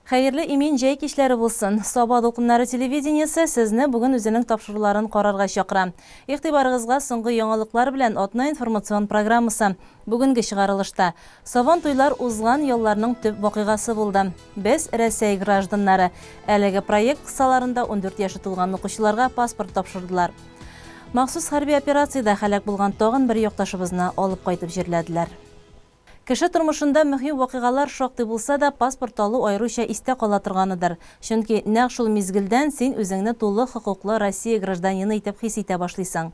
Хәерле имин җәй кичләре булсын! Саба дулкыннары телевидениесе сезне бүген үзенең тапшыруларын карарга чакыра. Игътибарыгызга соңгы яңалыклар белән атна информацион программасы. Бүгенге чыгарылышта. Сабан туйлар узган ялларның төп вакыйгасы булды. Без, Рәсәй гражданнары. Әлеге проект кысаларында 14 яше тулган укучыларга паспорт тапшырдылар. Махсус хәрби операциядә һәлак булган тагын бер якташыбызны алып кайтып җирләделәр. Кеше тормышында мөһим вакыйгалар шактый булса да, паспорт алу аеруча истә кала торганыдыр. Чөнки нәкъ шул мизгелдән син үзеңне тулы хокуклы Россия гражданины итеп хис итә башлыйсың.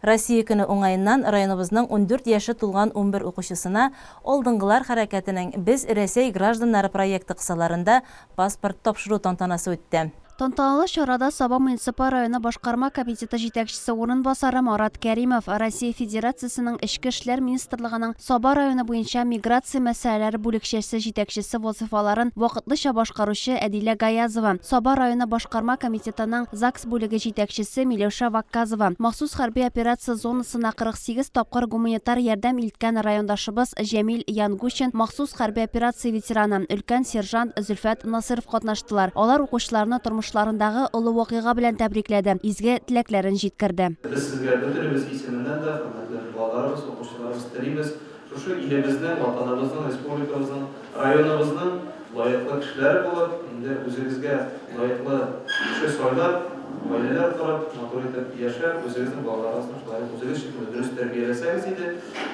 Россия көне уңаеннан районыбызның 14 яше тулган 11 укучысына Алдынгылар хәрәкәтенең Без Рәсәй гражданнары проекты кысаларында паспорт тапшыру тантанасы үтте. Тантаналы чарада Саба муниципаль районы башкарма комитеты җитәкчесе урынбасары Марат Кәримов, Россия Федерациясенең Эчке эшләр министрлыгының Саба районы буенча миграция мәсьәләләре бүлекчәсе җитәкчесе вазыйфаларын вакытлыча башкаручы Әдилә Гаязова, Саба районы башкарма комитетының ЗАГС бүлеге җитәкчесе Миләүшә Вакказова, махсус хәрби операция зонасына 48 тапкыр гуманитар ярдәм илткән райондашыбыз Җәмил Янгучин, махсус хәрби операция ветераны, өлкән сержант Зөлфәт Насыйров катнаштылар. Алар укучыларны тормышларындагы олы вакыйга белән тәбрикләде, изге теләкләрен җиткерде. Без сезгә бөтенебез исеменнән дә, хөрмәтле балаларыбыз, укучыларыбыз, телибез, шушы илебезнең, Ватаныбызның, республикабызның, районыбызның лаеклы кешеләре булып, инде үзегезгә лаеклы кеше сайлап, гаиләләр корып, матур итеп яшәп, үзегезнең балаларыгызны шулай ук үзегез шикелле дөрес тәрбияләсәгез иде.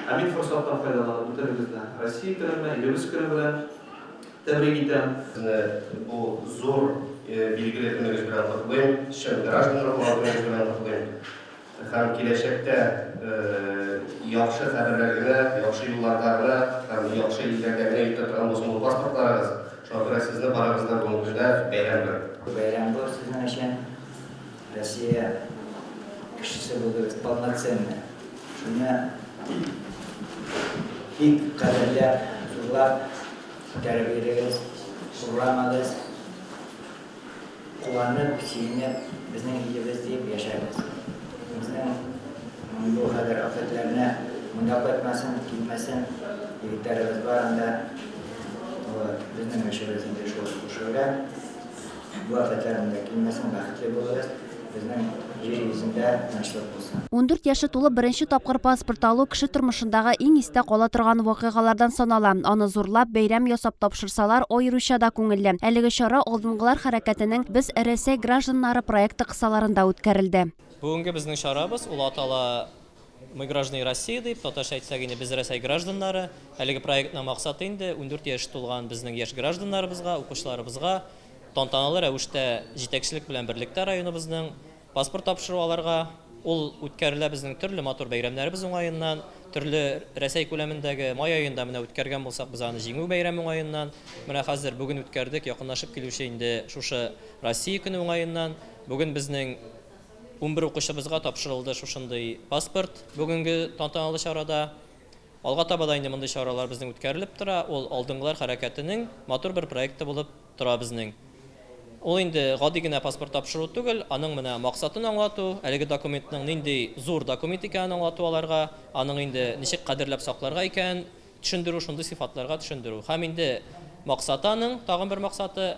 Ә мин форсаттан файдаланып, бөтенегезне Россия көне белән, илебез көне белән тәбрик итәм. Сезне бу зур билгеле көнегез белән котлыйм, чын гражданнар булган көнегез белән котлыйм. Һәм киләчәктә яхшы хәбәрләр генә, яхшы юлларда гына һәм яхшы илләрдә генә йөртә торган булсын ул паспортларыгыз. Шуңа күрә сезне барыгызны да бүгенге көндә бәйрәм белән. Бу бәйрәм бу сезнең өчен. Россия кешесе булдыгыз, полноценный. Шуны бик кадерләп, зурлап тәрбияләгез, хурламагыз. Куанып, сөенеп, безнең илебез диеп яшәгез. Безнең бу хәзер афәтләрне монда кайтмасын, килмәсен, егетләребез бар анда. Вот, безнең эшебез инде шул шушы белән. Бу афәтләр монда килмәсен, бәхетле булыгыз. Безнең җир йөзендә тынычлык булсын. 14 яше тулып беренче тапкыр паспорт алу кеше тормышындагы иң истә кала торган вакыйгалардан санала. Аны зурлап, бәйрәм ясап тапшырсалар, аеруча да күңелле. Әлеге чара Алдынгылар хәрәкәтенең Без Рәсәй гражданнары проекты кысаларында үткәрелде. Бүгенге безнең чарабыз, ул атала Мы граждане России дип, татарча әйтсәк инде Без Рәсәй гражданнары. Әлеге проектның максаты инде 14 яшь тулган безнең яшь гражданнарыбызга, укучыларыбызга Тантаналы рәвештә җитәкчелек белән берлектә районыбызның паспорт тапшыру аларга, ул үткәрелә безнең төрле матур бәйрәмнәребез уңаеннан, төрле Рәсәй күләмендәге, май аенда менә үткәргән булсак без аны Җиңү бәйрәме уңаеннан, менә хәзер бүген үткәрдек, якынлашып килүче инде шушы Россия көне уңаеннан, бүген безнең 11 укучыбызга тапшырылды шушындый паспорт бүгенге тантаналы чарада. Алга таба да инде мондый чаралар безнең үткәрелеп тора, ул Алдынгылар хәрәкәтенең матур бер проекты булып тора безнең. Ул инде гади генә паспорт тапшыру түгел, аның менә максатын аңлату, әлеге документның нинди зур документ икәнен аңлату аларга, аның инде ничек кадерләп сакларга икәнен төшендерү, шундый сыйфатларга төшендерү. Һәм инде максаты аның, тагын бер максаты,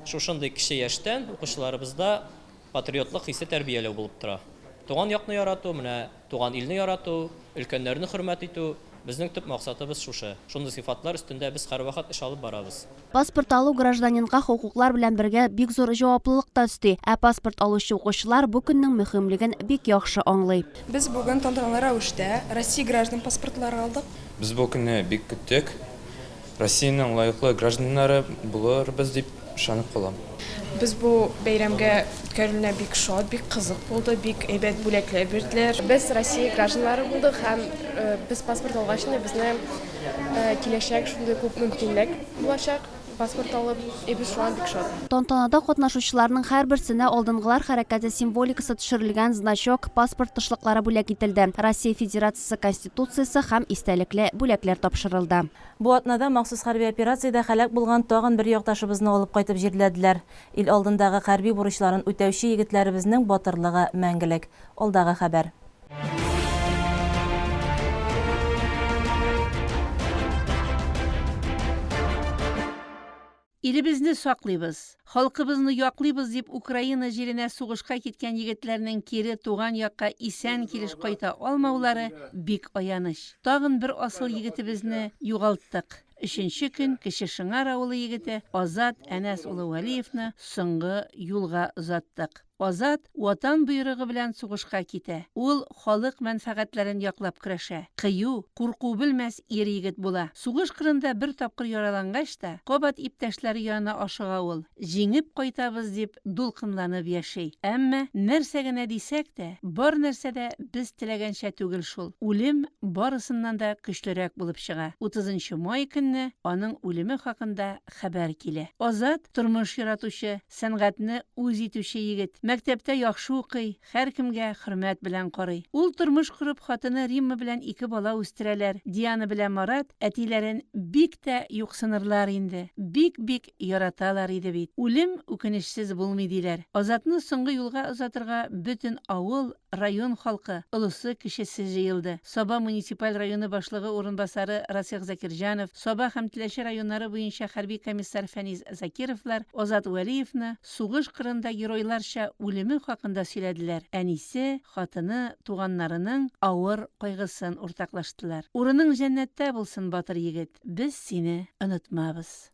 шушындый кече яшьтән укучыларыбызда патриотлык хисе тәрбияләү булып тора. Туган якны ярату, менә туган илне ярату, өлкәннәрне хөрмәт итү, безнең төп максатыбыз шушы. Шундый сыйфатлар өстендә без һәрвакыт эш алып барабыз. Паспорт алу гражданинга хокуклар белән бергә бик зур җаваплылык та өсти. Ә паспорт алучы укучылар бу көннең мөһимлеген бик яхшы аңлый. Без бүген тантаналы рәвештә Россия граждан паспортлары алдык. Без бу көнне бик көттек. Россиянең лаеклы гражданнары булырбыз дип ышанып калам. Без бу бәйрәмгә үткәрелүенә бик шат, бик кызык булды, бик әйбәт бүләкләр бирделәр. Без Россия гражданнары булдык һәм без паспорт алгач инде безне киләчәк шундый күп мөмкинлек булачак паспорт алып, и без шуңа бик шат. Тантанада катнашучыларның һәрберсенә Алдынгылар хәрәкәте символикасы төшерелгән значок, паспорт тышлыклары бүләк ителде, Россия Федерациясе Конституциясе һәм истәлекле бүләкләр тапшырылды. Бу атнада махсус хәрби операциядә һәлак булган тагын бер якташыбызны алып кайтып җирләделәр. Ил алдындагы хәрби бурычларын үтәүче егетләребезнең батырлыгы мәңгелек. Алдагы хәбәр. Илебезне саклыйбыз, халкыбызны яклыйбыз дип Украина җиренә сугышка киткән егетләрнең кире туган якка исән килеш кайта алмаулары бик аяныч. Тагын бер асыл егетебезне югалттык. Өченче көн Кече Шыңар авылы егете Азат Әнәс улы Вәлиевны соңгы юлга озаттык. Азат Ватан боерыгы белән сугышка китә. Ул халык мәнфәгатьләрен яклап көрәшә. Кыю, курку белмәс ир-егет була. Сугыш кырында бер тапкыр яралангач та, кабат иптәшләре янына ашыга ул. Җиңеп кайтабыз дип дулкынланып яши. Әмма, нәрсә генә дисәк тә, бар нәрсә дә без теләгәнчә түгел шул. Үлем барысыннан да көчлерәк булып чыга. Утызынчы май көнне аның үлеме хакында хәбәр килә. Азат, тормыш яратучы, Сәнгатьне үз итүче егет. Мәктәптә яхшы укый, һәркемгә хөрмәт белән карый. Ул тормыш корып, хатыны Римма белән ике бала үстерәләр. Диана белән Марат әтиләрен бик тә юксынырлар инде. Бик-бик яраталар иде бит. Үлем үкенечсез булмый, диләр. Азатны соңгы юлга озатырга бөтен авыл, район халкы, олысы-кечесе җыелды. Саба муниципаль районы башлыгы урынбасары Расих Закирҗанов, Саба һәм Теләче районнары буенча хәрби комиссар Фәнис Закировлар Азат Вәлиевны сугыш кырында геройларча үлеме хакында сөйләделәр, әнисе, хатыны, туганнарының авыр кайгысын уртаклаштылар. Урының җәннәттә булсын, батыр егет, без сине онытмабыз.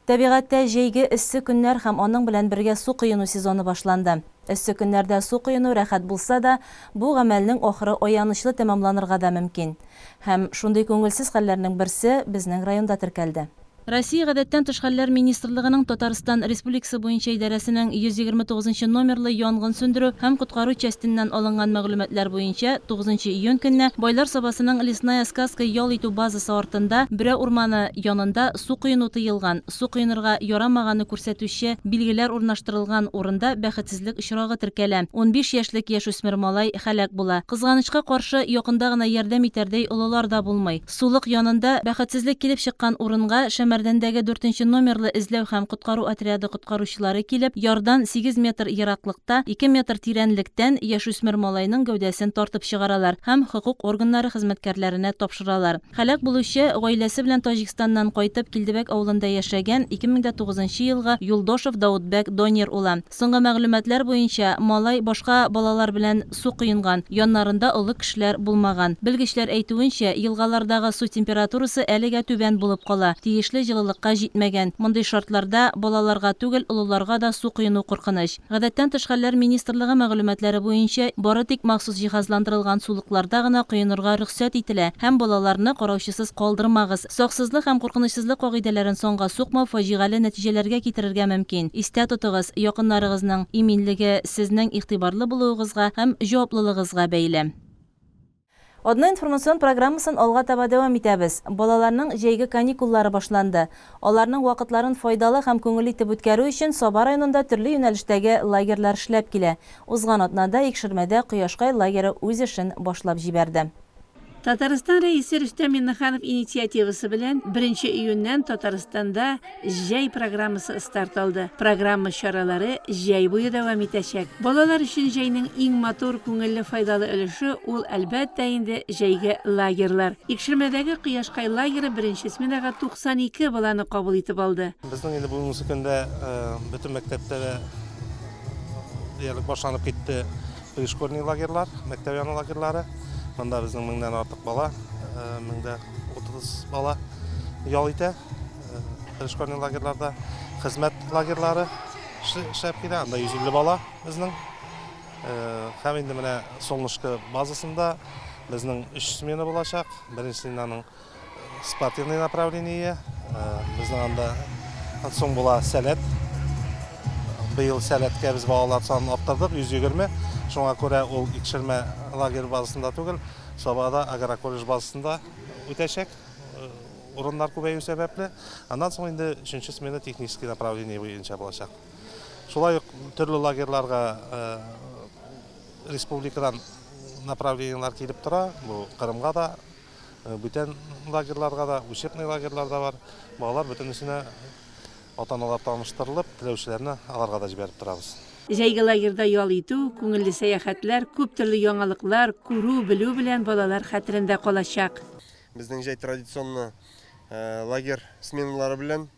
Табигатьтә җәйге эссе көннәр һәм аның белән бергә су коену сезоны башланды. Эссе көннәрдә су коену рәхәт булса да, бу гамәлнең ахыры аянычлы тәмамланырга да мөмкин. Һәм шундый күңелсез хәлләрнең берсе безнең районда теркәлде. Россия Гадәттән тыш хәлләр министрлыгының Татарстан Республикасы буенча идарәсенең 129 нчы номерлы янгын сүндерү һәм коткару частеннан алынган мәгълүматлар буенча, 9 нчы июнь көнне Байлар Сабасының Лесная сказка ял итү базасы артында Бөрә урманы янында су коену тыелган, су коенырга ярамаганы күрсәтүче билгеләр урнаштырылган урында бәхетсезлек очрагы теркәлә, 15 яшьлек яшүсмер малай һәлак була. Кызганычка каршы, якында гына ярдәм итәрдәй олылар да булмый. Сулык янында бәхетсезлек килеп чыккан урынга Шәмәрдәндәге дүртенче номерлы эзләү һәм коткару отряды коткаручылары килеп, ярдан сигез метр ераклыкта, ике метр тирәнлектән яшүсмер малайның гәүдәсен тартып чыгаралар һәм хокук органнары хезмәткәрләренә тапшыралар. Һәлак булучы, гаиләсе белән Таҗикстаннан кайтып, Килдебәк авылында яшәгән 2009 елгы Юлдошев Даутбәк Донир улы. Соңгы мәгълүматлар буенча, малай башка балалар белән су коенган, яннарында олы кешеләр булмаган. Белгечләр әйтүенчә, елгалардагы су температурасы әлегә түбән булып кала, тиешле җылылыкка җитмәгән. Мондый шартларда балаларга түгел, олыларга да су коену куркыныч. Гадәттән тыш хәлләр министрлыгы мәгълүматлары буенча, бары тик махсус җиһазландырылган сулыкларда гына коенырга рөхсәт ителә һәм балаларны караучысыз калдырмагыз. Саксызлык һәм куркынычсызлык кагыйдәләрен санга сукмау фаҗигале нәтиҗәләргә китерергә мөмкин. Истә тотыгыз, якыннарыгызның иминлеге сезнең игътибарлы булуыгызга һәм җаваплылыгызга бәйле. Атна информацион программасын алга таба дәвам итәбез. Балаларның җәйге каникуллары башланды. Аларның вакытларын файдалы һәм күңелле итеп үткәрү өчен Саба районында төрле юнәлештәге лагерьлар эшләп килә. Узган атнада Икшермәдә Кояшкай лагере үз эшен башлап җибәрде. Татарстан Рәисе Рөстәм Миңнеханов инициативасы белән беренче июньнән Татарстанда Җәй программасы старт алды. Программа чаралары җәй буе дәвам итәчәк. Балалар өчен җәйнең иң матур, күңелле, файдалы өлеше ул, әлбәттә инде, җәйге лагерьлар. Икшермәдәге Кояшкай лагеры беренче сменага 92 баланы кабул итеп алды. Безнең инде бүгенге көндә бөтен мәктәптә дә диярлек башланып китте. Пришкольный лагерьлар, мәктәп яны лагерьлары. Монда безнең меңнән артык бала, 1030 бала ял итә. Пришкольный лагерьларда хезмәт лагерьлары эшләп килә. Анда 150 бала безнең. Һәм инде менә Солнышко базасында безнең өч смена булачак. Беренче сменаның Спортивный направление. Безнең анда соң була Сәләт. Быел Сәләткә без балалар санын арттырдык, 120. Шуңа күрә ул Икшермә лагерь базасында түгел, Сабада агроколледж базасында үтәчәк. Урыннар күбәю сәбәпле. Аннан соң инде өченче смена технический направление буенча булачак. Шулай ук төрле лагерьларга республикадан направлениеләр килеп тора. Бу Кырымга да, Бүтән лагерьларга да, учебный лагерьлар да бар. Балалар бөтенесенә ата-аналар таныштырылып, теләүчеләрне аларга да җибәреп торабыз. Җәйге лагерьда ял итү, күңелле сәяхәтләр, күп төрле яңалыклар күрү, белү белән балалар хәтерендә калачак. Безнең җәй традиционно лагерь сменалары белән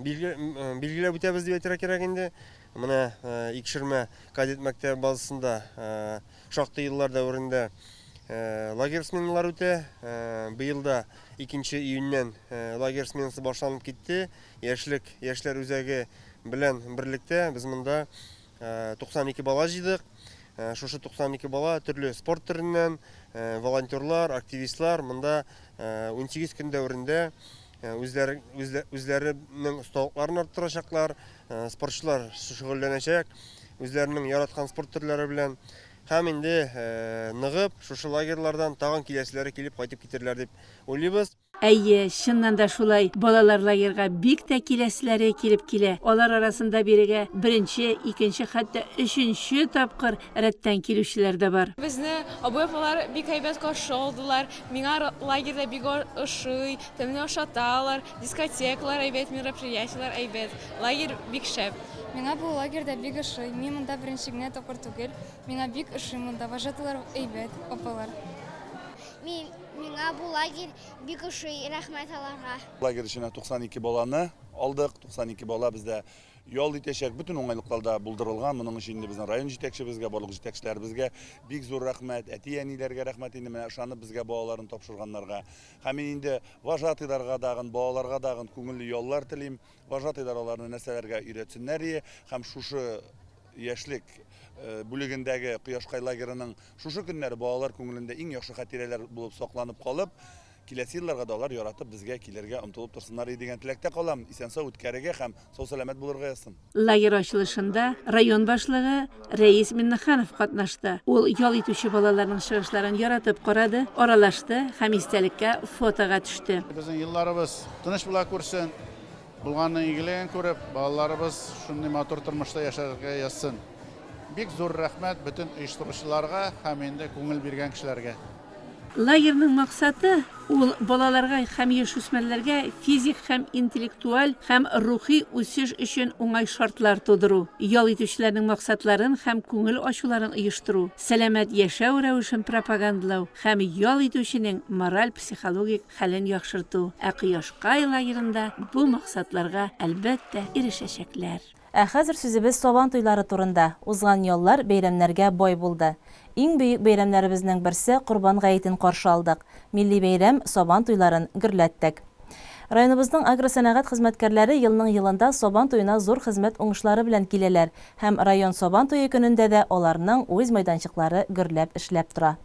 билгеләп үтәбез дип әйтергә кирәк инде. Менә Икшермә кадет мәктәбе базасында шактый еллар дәверендә лагерь сменалары үтә. Быел да 2 июньнән лагерь сменасы башланып китте. Яшьлек яшьләр үзәге белән берлектә без монда 92 бала җыйдык. Шушы 92 бала төрле спорт төреннән, волонтерлар, активистлар монда 18 көн дәверендә үзләре үзләренең осталыкларын арттырачаклар, спортчылар шөгыльләнәчәк, үзләренең яраткан спорт төрләре белән һәм инде ныгып, шушы лагерьлардан тагын киләселәре килеп кайтып китерләр дип уйлыйбыз. Әйе, чыннан да шулай, балалар лагерьга бик тә киләселәре килеп килә. Алар арасында бирегә беренче, икенче, хәтта өченче тапкыр рәттән килүчеләр дә бар. Безне абый-апалар бик әйбәт каршы алдылар. Миңа лагерьда бик ошый, тәмле ашаталар, дискотекалар әйбәт, мероприятиеләр әйбәт. Лагерь бик шәп. Миңа бу лагерьда бик ошый. Мин монда беренче генә тапкыр түгел. Миңа бик ошый монда, вожатыйлар әйбәт, апалар. Мин, миңа бу лагерь бик ошый, рәхмәт аларга. Лагерь эченә 92 баланы алдык. 92 бала бездә ял итәчәк. Бөтен уңайлыклар да булдырылган. Моның өчен инде безнең район җитәкчебезгә, барлык җитәкчеләребезгә бик зур рәхмәт. Әти-әниләргә рәхмәт инде менә ышанып безгә балаларын тапшырганнарга. Һәм мин инде вожатыйларга дагын, балаларга дагын күңелле яллар телим. Вожатыйлар аларны нәрсәләргә өйрәтсеннәр ие һәм шушы Яшьлек бүлегендәге Кояшкай лагерының шушы көннәре балалар күңелендә иң яхшы хатирәләр булып сакланып калып, киләсе елларга да алар яратып безгә килергә омтылып торсыннар иде дигән теләктә калам. Исән-сау үткәрергә һәм сау-сәламәт булырга язсын. Лагерь ачылышында район башлыгы Рәис Миннеханов катнашты. Ул ял итүче балаларның чыгышларын яратып карады, аралашты һәм истәлеккә фотога төште. Безнең елларыбыз тыныч була күрсен. Булганның игелеген күреп, балаларыбыз шундый матур тормышта яшәргә язсын. Бик зур рәхмәт бөтен оештыручыларга һәм инде күңел биргән кешеләргә. Лагерьның максаты, ул балаларга һәм яшүсмерләргә физик һәм интеллектуаль һәм рухи үсеш өчен уңай шартлар тудыру, ял итүчеләрнең максатларын һәм күңел ачуларын оештыру, сәламәт яшәү рәвешен пропагандалау һәм ял итүченең мораль-психологик хәлен яхшырту, ә Кояшкай лагерында бу максатларга, әлбәттә, ирешәчәкләр. Ә хәзер сүзебез Сабан туйлары турында. Узган яллар бәйрәмнәргә бай булды. Иң бөек бәйрәмнәребезнең берсе Корбан гаетен каршы алдык. Милли бәйрәм, Сабан туйларын гөрләттек. Районыбызның агросәнәгать хезмәткәрләре елның-елында Сабан туена зур хезмәт уңышлары белән киләләр һәм район Сабан туе көнендә дә аларның үз майданчыклары гөрләп эшләп тора.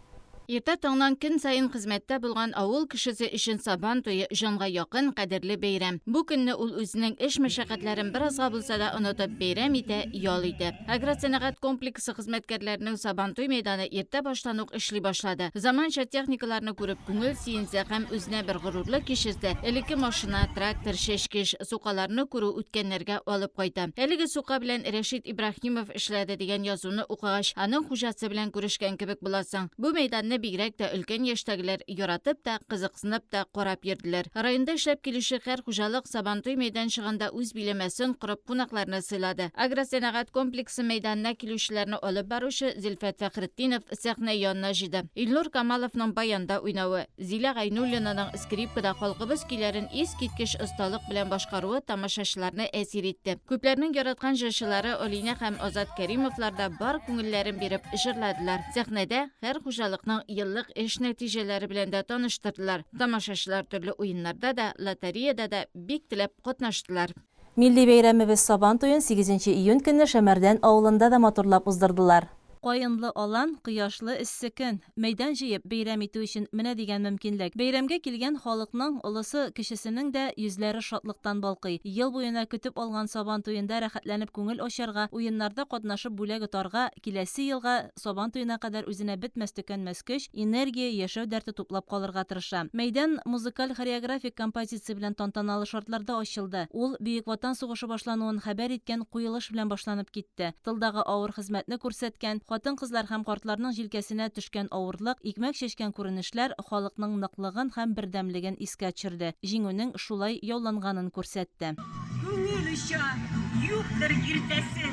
Иртә таңнан көн саен хезмәттә булган авыл кешесе өчен Сабан туе, җанга якын, кадерле бәйрәм. Бу көнне ул үзенең эш мәшәкатьләрен беразга булса да онытып, бәйрәм итә, ял итә. Агросәнәгать комплексы хезмәткәрләренең Сабантуй мәйданы иртә баштан ук эшли башлады. Заманча техникаларны күреп күңел сөенсә һәм үзенә бер горурлык кичерсә, элекке машина, трактор, чәчкеч, сукаларны күрү үткәннәргә алып кайта. Әлеге сука белән Рәшит Ибраһимов эшләде дигән язуны укыгач, аның хуҗасы белән күрешкән кебек буласың. Бу мәйданны бигрәк тә өлкән яшьтәгеләр яратып та, кызыксынып та карап йөрделәр. Районда эшләп килүче һәр хуҗалык Сабантуй мәйданчыгында үз биләмәсен корып кунакларны сыйлады. Агросәнәгать комплексы мәйданына килүчеләрне алып баручы Зөлфәт Фәхретдинов сәхнә янына җыйды. Илнур Камаловның баянда уйнавы, Зилә Гайнуллинаның скрипкада халкыбыз көйләрен искиткеч осталык белән башкаруы тамашачыларны әсир итте. Күпләрнең яраткан җырчылары Алинә һәм Азат Кәримовлар да бар күңелләрен биреп җырладылар. Сәхнәдә һәр хуҗалыкның еллык эш нәтиҗәләре белән дә таныштырдылар. Тамашачылар төрле уеннарда да, лотереяда да бик теләп катнаштылар. Милли бәйрәмебез Сабан туен сигезенче июнь көнне Шәмәрдән авылында да матурлап уздырдылар. Каенлы алан, кояшлы эссе көн. Мәйдан җыеп, бәйрәм итү өчен менә дигән мөмкинлек. Бәйрәмгә килгән халыкның, олысы, кечесенең дә йөзләре шатлыктан балкый. Ел буена көтеп алган Сабан туенда рәхәтләнеп күңел ачарга, уеннарда катнашып бүләк отарга, киләсе елга Сабан туена кадәр үзенә бетмәс-төкәнмәс көч, энергия, яшәү дәрте туплап калырга тырыша. Мәйдан музыкаль-хореографик композиция белән тантаналы шартларда ачылды. Ул Бөек Ватан сугышы башлануын хәбәр иткән куелыш белән башланып китте. Тылдагы авыр хезмәтне күрсәткән, хатын-кызлар һәм картларның җилкәсенә төшкән авырлык, икмәк чәчкән күренешләр халыкның ныклыгын һәм бердәмлеген искә төшерде, җиңүнең шулай яуланганын күрсәтте. Күңел оча, юктыр киртәсе.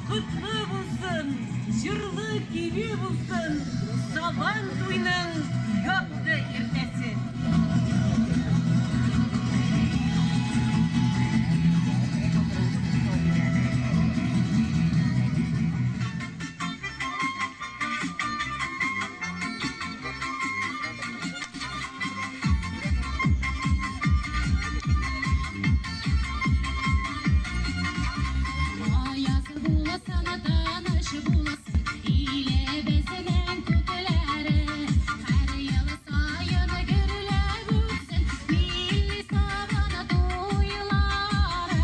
Котлы булсын, җырлы көйле булсын Сабан туйның якты иртәсе! Аяз булсын, тыныч булсын илебезнең күкләре. Һәр ел саен гөрләп үтсен милли Сабан туйлары.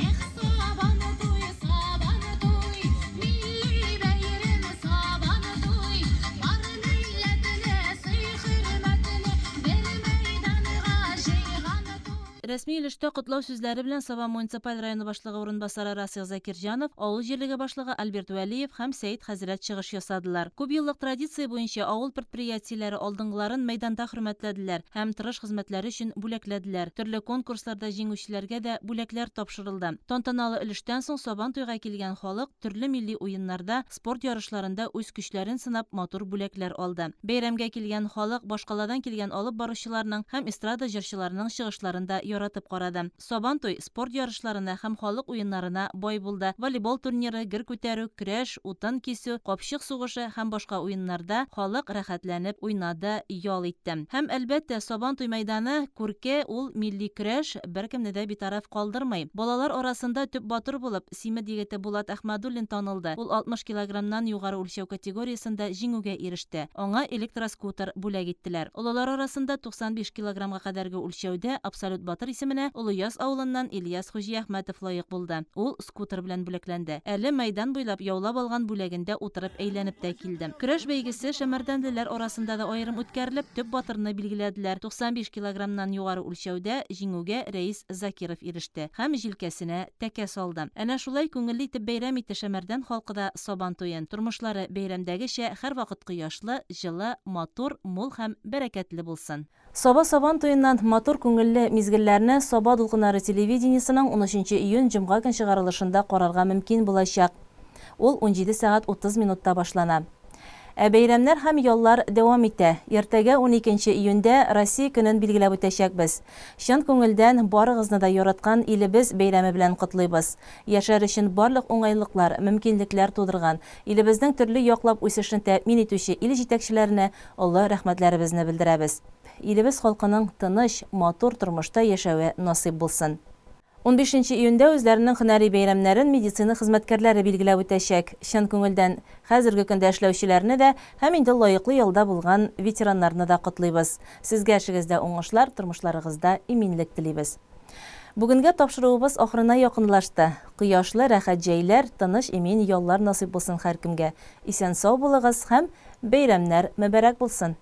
Эх, Сабан туй, Сабан туй, милли бәйрәм Сабан туй. Бар милләтне, сый-хөрмәтне бер мәйданга җыйган туй. Рәсми өлештә котлау сүзләре белән Саба муниципаль районы башлыгы урынбасары Расих Закирҗанов, авыл җирлеге башлыгы Альберт Вәлиев һәм Сәет хәзрәт чыгыш ясадылар. Күпьеллык традиция буенча авыл предприятиеләре алдынгыларын мәйданда хөрмәтләделәр һәм тырыш хезмәтләре өчен бүләкләделәр. Төрле конкурсларда җиңүчеләргә дә бүләкләр тапшырылды. Тантаналы өлештән соң Сабантуйга килгән халык төрле милли уеннарда, спорт ярышларында үз көчләрен сынап матур бүләкләр алды. Бәйрәмгә килгән халык башкаладан килгән алып баручыларның һәм эстрада җырчыларының чыгышларын да яратып карады. Сабантуй спорт ярышларына һәм халык уеннарына бай булды. Волейбол турниры, гер күтәрү, көрәш, утын кисү, капчык сугышы һәм башка уеннарда халык рәхәтләнеп уйнады, ял итте. Һәм, әлбәттә, Сабантуй мәйданы күрке, ул милли көрәш, беркемне дә битараф калдырмый. Балалар арасында төп батыр булып, Симет егете Булат Әхмәдуллин танылды, ул 60 килограммнан югары үлчәү категориясендә җиңүгә иреште. Аңа электроскутер бүләк иттеләр. Олылар арасында 95 килограммга кадәрге үлчәүдә абсолют батыр исеменә Олыяз авылыннан Ильяс Хуҗиәхмәтов лаек булды. Ул скутер белән бүләкләнде. Әле мәйдан буйлап яулап алган бүләгендә утырып әйләнеп тә килде. Көрәш бәйгесе шәмәрдәнлеләр арасында да аерым үткәрелеп, төп батырны билгеләделәр. 95 килограммнан югары үлчәүдә җиңүгә Рәис Закиров иреште һәм җилкәсенә тәкә салды. Әнә шулай күңелле итеп бәйрәм итте Шәмәрдән халкы да Сабан туен. Тормышлары бәйрәмдәгечә һәрвакыт кояшлы, җылы, матур, мул һәм бәрәкәтле булсын. Саба Сабан туеннан матур күңелле мизгелләрне Саба дулкыннары телевидениесенең унөченче июнь җомга көн чыгарылышында карарга мөмкин булачак. Ул 17 сәгать 30 минутта башлана. Ә бәйрәмнәр һәм яллар дәвам итә. Иртәгә, уникенче июньдә, Россия көнен билгеләп үтәчәкбез. Чын күңелдән барыгызны да яраткан илебез бәйрәме белән котлыйбыз. Яшәр өчен барлык уңайлыклар, мөмкинлекләр тудырган, илебезнең төрле яклап үсешен тәэмин итүче ил җитәкчеләренә олы рәхмәтләребезне белдерәбез. Илебез халкының тыныч, матур тормышта яшәве насыйп булсын. Унбишенче июньдә үзләренең һөнәри бәйрәмнәрен медицина хезмәткәрләре билгеләп үтәчәк. Чын күңелдән хәзерге көндә эшләүчеләрне дә һәм инде лаеклы ялда булган ветераннарны да котлыйбыз. Сезгә эшегездә уңышлар, тормышларыгызда иминлек телибез. Бүгенгә тапшыруыбыз ахырына якынлашты. Кояшлы, рәхәт җәйләр, тыныч, имин яллар насыйп булсын һәркемгә. Исән-сау булыгыз һәм бәйрәмнәр мөбарәк булсын!